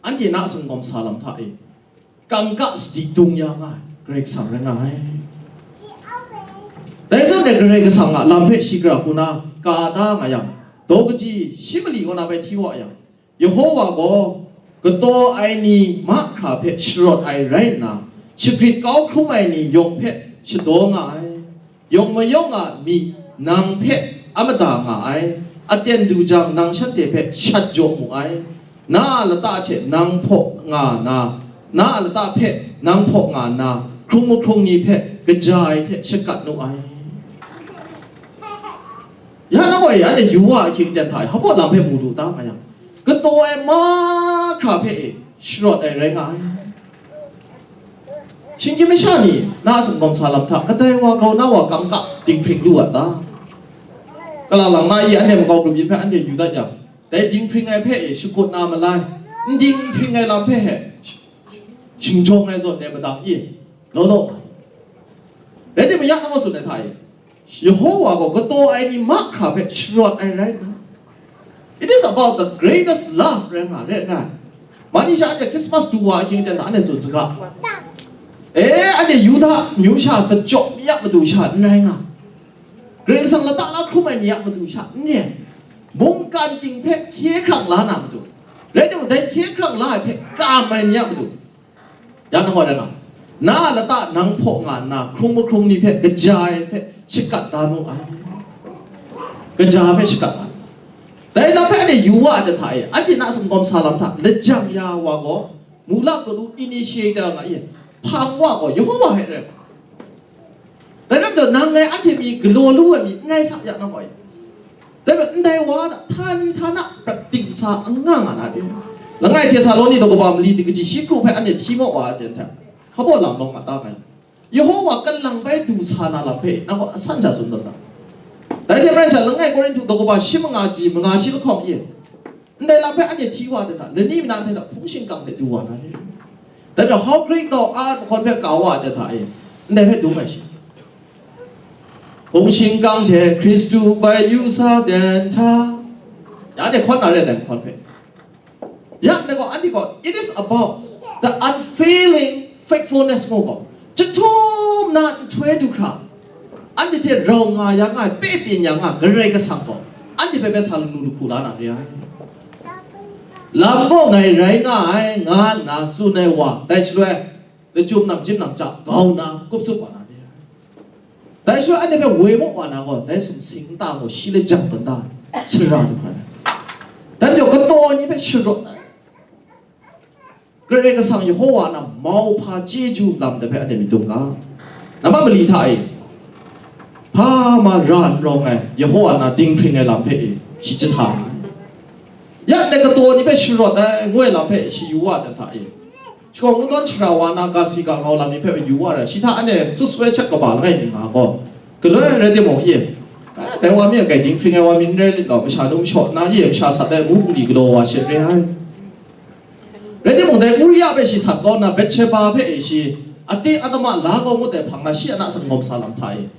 anhte na sumgawm sa lam hta e, kangka sadi dung ya nga ai Karai Kasang rai nga ai. Dai zawn e Karai Kasang a lam hpe shi gara hku na ka da nga yang, daw kaji shi mali kaw na bai hti wa yang, Yehova gaw kataw ai ni mahkra hpe sharawt ai rai nna, shagrit kau hkrum ai ni yawng hpe shadaw nga ai. Yawng mayawng a myi nang hpe a mada nga ai, aten du jang nang shanhte hpe shat jaw mu ai. Na a lata hte nang hpaw nga na, na a lata hpe nang hpaw nga nna, hkrung mahkrung ni hpe kaja ai hte shakat nu ai. Ya nang gaw e, anhte yu wa ahkying ten hta e, hpa baw lam hpe mu lu ta nga yang, kataw ai mahkra hpe e sharawt ai rai nga ai. Shinggyim masha ni na a sumgawm sa lam hta, kadai wa grau na wa kangka dinghpring lu a ta? Kala lang na i anhte makau grup yin hpe anhte yu dat yang, Dai dinghpring ai hpe e shakut na malai, n dinghpring ai lam hpe he shingjawng ai zawn e madang e, law law. Rai timung, ya nang gaw tsun ai hta e, Yehowa gaw kataw ai ni mahkra hpe sharawt ai rai nna, it is about the greatest love rai nga, rai nna, mani sha anhte Christmas du wa ahkying ten hta anhte tsun saga. E, anhte Yuda amyu sha kachawk mi a matu sha n rai nga, Karai Kasang lata la hkrum ai ni a matu sha n rai, mungkan ting hpe hkye hkrang la na matu, rai timung, dai hkye hkrang la ai hpe kam ai ni a matu, ya nang gaw rai nga, na a lata nang hpaw nga nna, hkrung mahkrung ni hpe kaja ai hpe shakat da mu ai. Kaja ai hpe shakat da. Dai lam hpe anhte yu wa ai hta e, anhte na singkawm sa lam hta lajang ya wa gaw, mula galu initiator nga i, hpang wa gaw Yehowa hpe rai. Dai lam jaw, nang ngai anhte mi galaw lu ai mi n rai sa ya nang gaw e. Dai majaw, ndai wa hta htani htana prat ting sa n nga nga na de. Langai Htesaloni daw kaba mali di kaji shi kru hpe anhte hti maw wa ai ten hte, hpa baw lam lawng a ta ngai. Yehowa kalang bai du sa na lam hpe nang gaw asan sha tsun tawn ta. Dai hte maren sha, langai Korinhtu daw kaba shi manga ji manga shi lahkawng e, ndai lam hpe anhte hti wa ai ten hta, lani mina hte hta hpung shingkang hte du wa na re. Dai majaw, how great thou art mahkawn hpe ka wa ai ten hta e, ndai hpe dum ai shi. Hpung shingkang hte Hkristu bai yu sa ten hta, ya de hkawn na re ai dai mahkawn hpe. Ya, ndai gaw, anhte gaw, it is about the unfailing faithfulness ngu gaw, jahtum na nhtoi du hkra, anhte hte rau nga ya nga ai, pe pyin ya nga ai Karai Kasang gaw, anhte hpe bai sa lanu lahku la na re ai. Lam gaw ngai rai nga ai, nga nna tsun ai wa, dai shaloi, lachyum namjim namja grau nna kup tsup wa na re ai. Dai shaloi anhte hpe woi maw wa na gaw, dai sumsing nta gaw shi lajang tawn da ai, sara du hkra ai. Dai majaw kataw ai ni hpe sharawt ai. Karai Kasang Yehowa na mauhpa chyeju lam dai hpe anhte myit dum ga. Nambat mali hta e, hpa ma ra n rawng ai, Yehowa na dinghpring ai lam hpe e, shi jahta ai. Ya ndai kataw ni hpe sharawt ai, ngu ai lam hpe shi yu wa ai ten hta e, shakawn kungdawn shara wa na ga si ga ngau lam ni hpe yu wa ai, shi hta anhte tsutsoi htet kaba langai mi nga gaw, galoi rai timung, ye, dai wa mi a kai dinghpring ai wa mi n rai lit law, masha num shaw nna, ye, masha sat ai mu bungli galaw wa she re ai. Rai timung, dai Uria hpe shi sat kau nna, Betsheba hpe e shi, ate atama la kau ngut ai hpang na, shi a na singkawm sa lam hta e,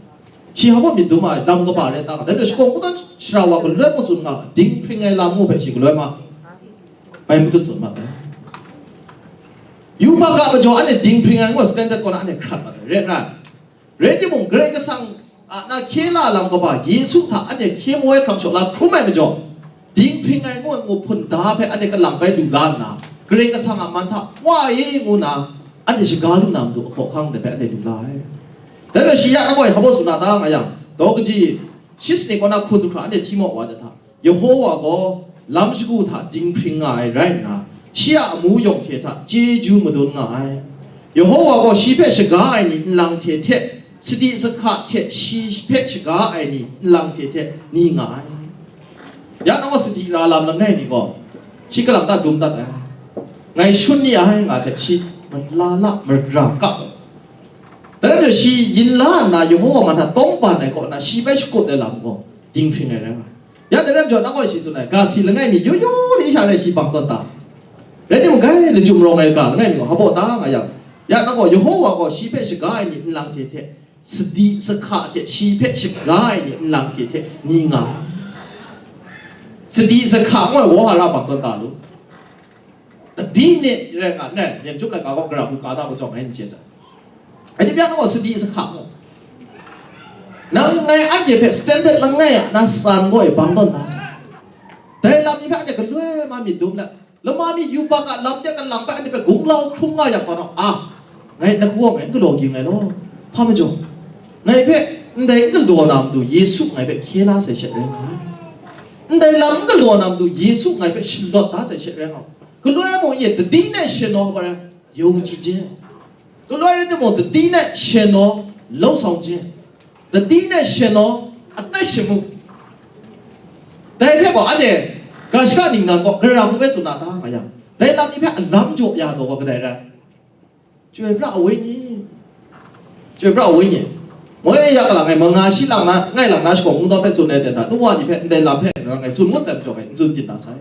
shi hpa baw myit dum ai, dam kaba rai ta nga, dai majaw shakawn kungdawn shara wa galoi mung tsun nga, dinghpring ai lam ngu hpe shi galoi ma, bai matut tsun mat ai. Yubak a majaw anhte dinghpring ai ngu standard kaw na anhte hkrat mat ai, rai nna, rai timung, Karai Kasang a na hkye la lam kaba Yesu hta anhte hkye maw ai hkram shaw la hkrum ai majaw, dinghpring ai ngu ai ngu hpun da hpe anhte kalang bai lu la nna, Karai Kasang a man hta wa e ngu nna, anhte shaga lu na matu ahkaw ahkang dai hpe anhte lu la ai. Dai majaw shi ya nang gaw hpa baw tsun na ta nga yang, daw kaji shi sanit kaw na hkun du hkra anhte hti maw wa ai hta, Yehowa gaw lam shagu hta dinghpring nga ai rai nna, shi a amu yawng hte hta chyeju madun nga ai. Yehowa gaw shi hpe shaga ai ni nlang hte hte, sadi sahka hte shi hpe shaga ai ni nlang hte hte ni nga ai. Ya nang gaw sadi ra lam langai mi gaw, shi kalang ta dum dat ai. Ngai shun ni ai, nga hte shi mala la mara kap ai. Dai rai majaw, shi yin la nna Yehowa man hta tawng ban ai kaw na, shi bai shakut ai lam gaw dinghpring ai rai nga ai. Ya dai rai majaw, nang gaw shi tsun ai, ga si langai mi yu yu li sha rai shi bang tawn ta. Rai timung, gai lachyum rawng ai ga langai mi gaw hpa baw ta nga yang, ya nang gaw Yehowa gaw shi hpe shaga ai ni nlang hte hte, sadi sahka hte shi hpe shaga ai ni nlang hte hte ni nga ai. Sadi sahka ngu ai wawhara bang tawn ta lu. Dai ni rai nga, ne, Myen Chyum Laika gaw gara hku ka da gaw jawng ngai n chye sai. Anhte bya nang gaw sadi sahka mu. Nang ngai anhte hpe standard langai a na san gaw e bang tawn da sai. Dai lam ni hpe anhte galoi ma myit dum let, lama mi yubak a lam de kalang hpe anhte hpe gunglau hkrung nga yang gaw, a, ngai na gaw ngai n galaw ging ai law. Hpa majaw, ngai hpe ndai n galaw na matu Yesu ngai hpe hkye la sai she rai nga ai. Ndai lam n galaw na matu Yesu ngai hpe shalawt da sai she rai nga ai. Galoi mung ye, dadi ne shanaw wa rai, yawng chyi je. Galoi rai timung, dadi ne shanaw, lau sawng je. Dadi ne shanaw, atat shamu. Dai hpe gaw, anhte ga shaka ningnan gaw, gara hku bai tsun na ta nga yang, dai lam ni hpe alam jaw ya taw gaw, kadai rai? Chyoi pra ai wenyi. Chyoi pra ai wenyi. Moi ya kalang ai, manga shi lang na, ngai lang na shakawn kungdawn hpe tsun ai ten hta, nu wa ni hpe ndai lam hpe Ngai tsun ngut ai majaw ngai n tsun byin na sai.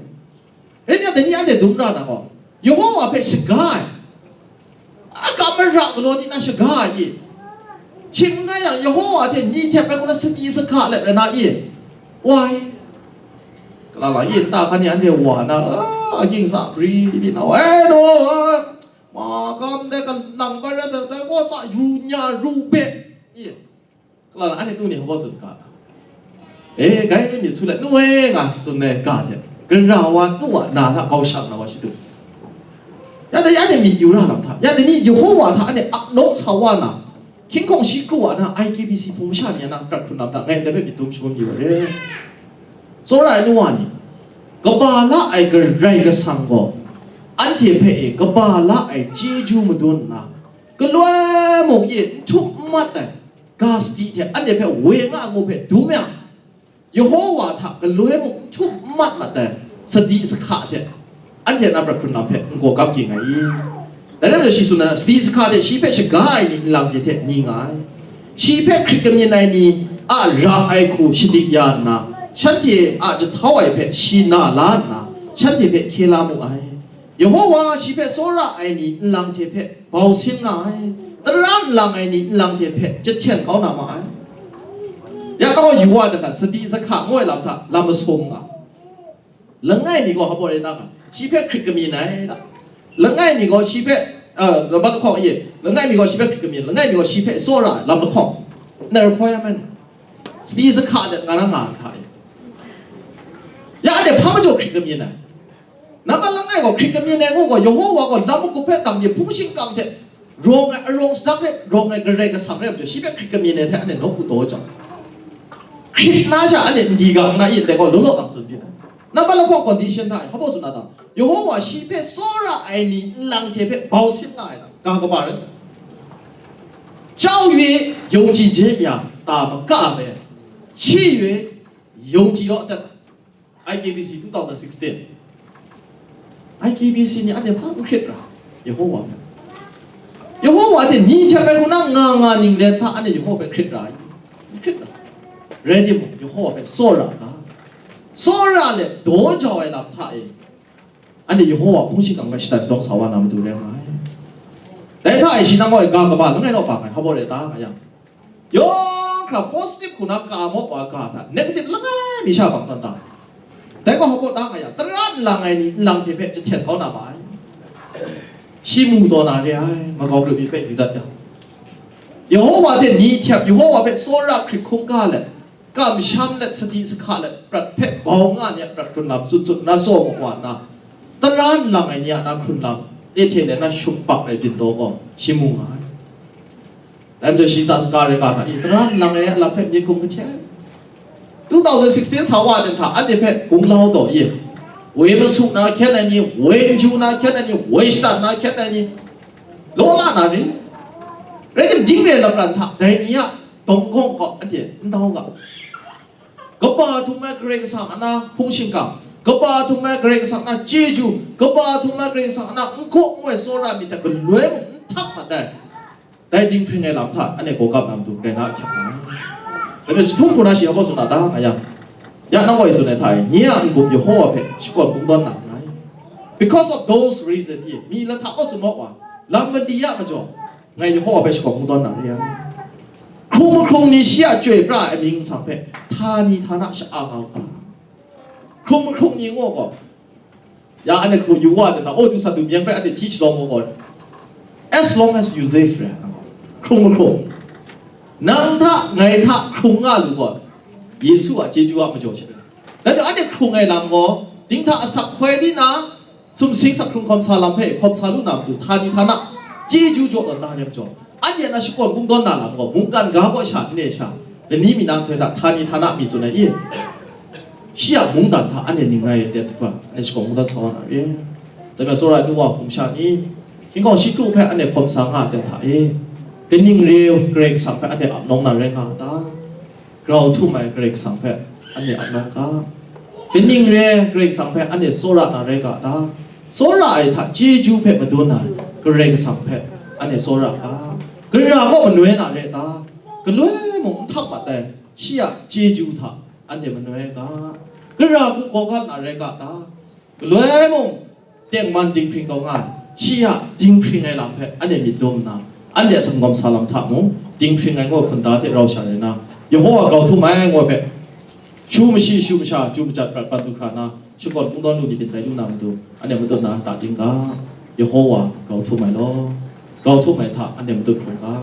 Rai nna, dai ni anhte dum ra na gaw, Yehowa hpe shaga ai, a kam mara galaw ni na shaga ai i? Shing n rai yang, Yehowa hte ni hte bai hkuna sadi sahka let rai na i? Wai, kala la i nta hkan ni anhte wa na, a, ging sa bri di na, e no, a, ma kam de ka lang bai rai sa, dai gaw sa yu nya ru be, i? Kala na anhte nu ni hpa tsun ga, e, gai myit su let, nu e, nga tsun ai ga hte, gara wa nu wa na hta grau shang na wa shadu. Ya dai, ya dai myit yu ra lam hta, ya dai ni Yehowa hta anhte ap nawng sa wa na, hkying hkawng shi kru wa na, I K B C hpung masha ni a na prat hkrun lam hta, ngai ndai hpe myit dum shangun yu ai re. Tsawra ai nu wa ni, kaba la ai Karai Kasang gaw, anhte hpe e kaba la ai chyeju madun nna, galoi mung e n htup n mat ai ga sadi hte anhte hpe woi nga ngu hpe dum yang, Yehowa hta galoi mung n htup n mat mat ai sadi sahka hte anhte na prat hkrun lam hpe n gaw kap ging ai i? Dai rai nna shi tsun ai, sadi sahka hte shi hpe shaga ai ni nlang hte hte ni nga ai. Shi hpe hkrit kamyin ai ni a ra ai hku shadik ya nna, shanhte a jahtau ai hpe shi na la nna, shanhte hpe hkye la mu ai. Yehowa shi hpe tsawra ai ni nlang hte hpe bau sin nga ai, tara nlang ai ni nlang hte hpe jahten kau na ma ai. Ya nang yu wa dan hta, sadi sahka ngu ai lam hta lam masum nga. Langai mi gaw hpa rai ta nga, shi hpe hkrit kamyin ai ta. Langai mi gaw shi hpe, uh, lam lahkawng e, langai mi gaw shi hpe hkrit kamyin, langai mi gaw shi hpe tsawra ai lam lahkawng. Na requirement. Sadi sahka dat nga na nga hta e. Ya anhte hpa majaw hkrit kamyin ai? Nambat langai gaw hkrit kamyin ai ngu gaw, Yehowa gaw lam magup hpe dang myit hpung shingkang hte rawng ai, arawng sadak hte rawng ai Karai Kasang rai majaw, shi hpe hkrit kamyin ai hte anhte nawku taw jang, hkrit na sha anhte n di ga n na i ndai gaw, law law dang tsun byin ai. Nambat lahkawng condition hta e, hpa baw tsun na ta? Yehowa shi hpe tsawra ai ni nlang hte hpe bau sin nga ai ta, ga kaba rai sai. 教育有几节呀，打不嘎呗，契约有几多的。 I K B C two thousand sixteen. I K B C ni anhte hpa n hkrit ra, Yehowa hpe. Yehowa hte ni hte bai hkuna nga nga ninglen hta anhte Yehowa hpe hkrit ra, n hkrit ra. Rai timung, Yehowa hpe tsawra ga, tsawra let daw jau ai lam hta e, anhte Yehowa hpung shingkang hpe shatan shadawng sa wa na matu rai nga ai. Dai hta e shi nang gaw ga kaba langai naw bang ai, hpa baw rai ta nga yang, yawng hkra positive hku na ka maw wa ga hta, negative langai mi sha bang tawn ta. Dai gaw hpa baw ta nga yang, tara nlang ai ni nlang hte hpe jahten kau na ma ai. Shi mu taw na re ai, makau grup mi hpe yu dat yang, Yehowa hte ni htyap, Yehowa hpe tsawra hkrit hkungga let, kamsham let, sadi sahka let, prat hpe bau nga ni a prat hkrun lam tsut tsut na saw mat wa nna, tara nlang ai ni a na hkrun lam, Ethel na shum pak ai byin taw gaw, shi mu nga ai. Dai majaw shi sa saga rai ga hta i, tara nlang ai a lam hpe myit hkum kahte ai. Two thousand sixteen sa wa ai hta, anhte hpe gunglau taw i, woi masu na hkyen ai ni, woi n ju na hkyen ai ni, woi shatan na hkyen ai ni, law la na ni, rai tim, ding re lapran hta, dai ni a dawng gawng kaw anhte n dau ga. Kaba htum ai Karai Kasang a na hpung shingkang, kaba htum ai Karai Kasang a na chyeju, kaba htum ai Karai Kasang a na n gaw n woi tsawra myit hta galoi mung n htak mat ai. Dai dinghpring ai lam hta anhte gaw kap na matu rai na ahkyak nga ai. Dai hpe jahtum hku na shi a baw tsun na ta nga yang, ya nang gaw e tsun ai hta e, nye a n-gup Yehowa hpe shakawn kungdawn na nngai. Because of those reason i, mi lahta kaw tsun maw wa, lam mali a majaw, ngai Yehowa hpe shakawn kungdawn na re ai. Hkrung mahkrung ni shi a chyoi pra ai mying nsang hpe htani htana sha-a nga u ga. Hkrung mahkrung ni ngu gaw, ya anhte hkrung yu wa de na, o, du sa du myeng hpe anhte hti shalawm u gaw, as long as you live, re, hkrung mahkrung, nang hta, ngai hta hkrung nga lu gaw, Yesu a chyeju a majaw she. Dai majaw anhte hkrung ai lam gaw, dinghta asak hkoi di na, sumsing sak hkrung hkawm sa lam hpe hkawm sa lu na matu, htani htana chyeju jaw tawn na re majaw, anhte a na shakawn kungdawn na lam gaw, mungkan ga kaw sha, n re sha, lani mi na nhtoi hta htani htana mi tsun ai i? Shi a mungdan hta anhte ning ngai ai ten hkra, anhte shakawn kungdawn sa wa na re. Dai majaw, tsawra ai nu wa hpung sha ni, hkying hkawng shi kru hpe anhte hkawm sa nga ai ten hta e, kaning re ai Karai Kasang hpe anhte ap nawng na rai nga a ta? Grau htum ai Karai Kasang hpe anhte ap nawng ga. Kaning re ai Karai Kasang hpe anhte tsawra na rai ga ta? Tsawra ai hta chyeju hpe madun ai Karai Kasang hpe anhte tsawra ga. Gara gaw manoi na re ta? Galoi mung n htak mat ai shi a chyeju hta anhte manoi ga. Gara hku hkawhkam na rai ga ta? Galoi mung tengman dinghpring kau nga ai, shi a dinghpring ai lam hpe anhte myit dum nna, anhte a sumgawm sa lam hta mung dinghpring ai ngu hkunda hte rau sha rai nna, Yehova grau htum ai ngu ai hpe, shu mashi, shu masha, ju majat prat pat du hkra nna, shakawn kungdawn lu ni byin tai lu na matu, anhte matut na ta ding ga, Yehova grau htum ai law, grau htum ai hta anhte matut hkrum ga.